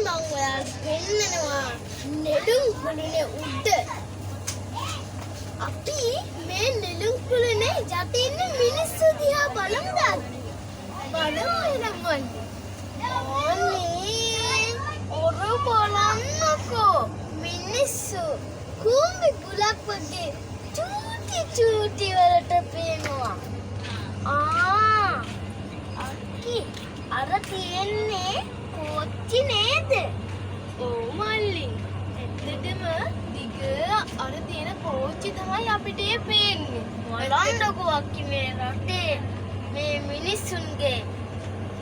මං ඔයාලට පෙන්නනවා නෙළුම් කුළුනේ උඩ. අපි මේ නෙළුම් කුළුනේ යට ඉන්න මිනිස්සු දිහා බලමුද අක්කි? බලමු එහෙනම් මල්ලි. අනේ ඔර බලන්නකෝ, මිනිස්සු කූඹි ගුලක් වගේ චූටි චූටි වලට පේනවා. ආ අක්කි, අර තියෙන්නේ කෝච්චි නේද? ඔව් මල්ලි. ඇත්තටම දිග අර තියෙන කෝච්චි තමයි අපිට ඒ පේන්නේ. බලන්නකෝ අක්කි, මේ රටේ මේ මිනිස්සුන්ගේ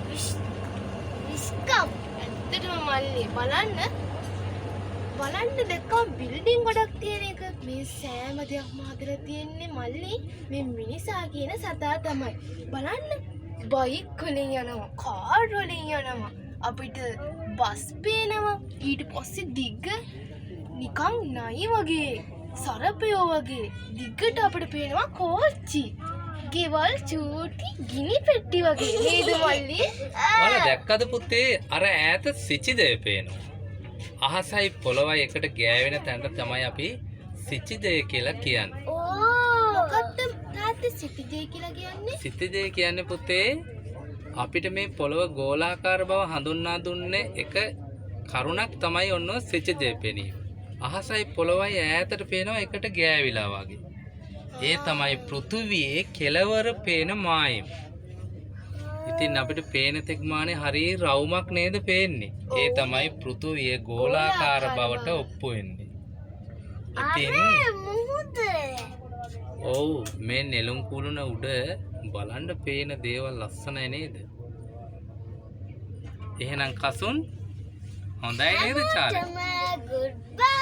විස්කම්. ඇත්තටම මල්ලි, බලන්න බලන්න, දැක්කම බිල්ඩින් ගොඩක් තියෙන එක. මේ සෑම දෙයක්ම හදලා තියෙන්නේ මල්ලි මේ මිනිසා කියන සතා තමයි. බලන්න, බයික් වලින් යනවා, කාර් වලින් යනවා, අපිට බස් පේනවා. ඊට පස්සේ දිග නිකන් නයි වගේ, සරපයෝ වගේ දිගට අපිට පේනවා කෝච්චි. ගෙවල් චූටි ගිනි පෙට්ටි වගේ නේද මල්ලි? ඔයාලා දැක්කද පුතේ, අර ඈත සිචිදය පේනවා. අහසයි පොළොවයි එකට ගෑවෙන තැනට තමයි අපි සිචිදය කියලා කියන්නේ. ඕ. මොකක්ද තාත්තේ සිටිජේ කියලා කියන්නේ? සිතිජය කියන්නේ පුතේ, අපිට මේ පොළොව ගෝලාකාර බව හඳුන්වා දුන්නේ එක කරුණක් තමයි ඔන්න ඔය සිචිදය පෙනීම. අහසයි පොළොවයි ඈතට පේනවා එකට ගෑවිලා වගේ. ඒ තමයි පෘථුවියේ කෙළවර පේන මායිම. ඉතින් අපිට පේන තෙක් මානේ හරි රවුමක් නේද පේන්නේ? ඒ තමයි පෘථුවිය ගෝලාකාර බවට ඔප්පු වෙන්නේ. ඉතින් අර මුහුද. ඔව්, මේ නෙළුම් කුළුණ උඩ බලන්න පේන දේවල් ලස්සනයි නේද? එහෙනම් කසුන්, හොඳයි නේද චාරි? හැමෝටම goodbye.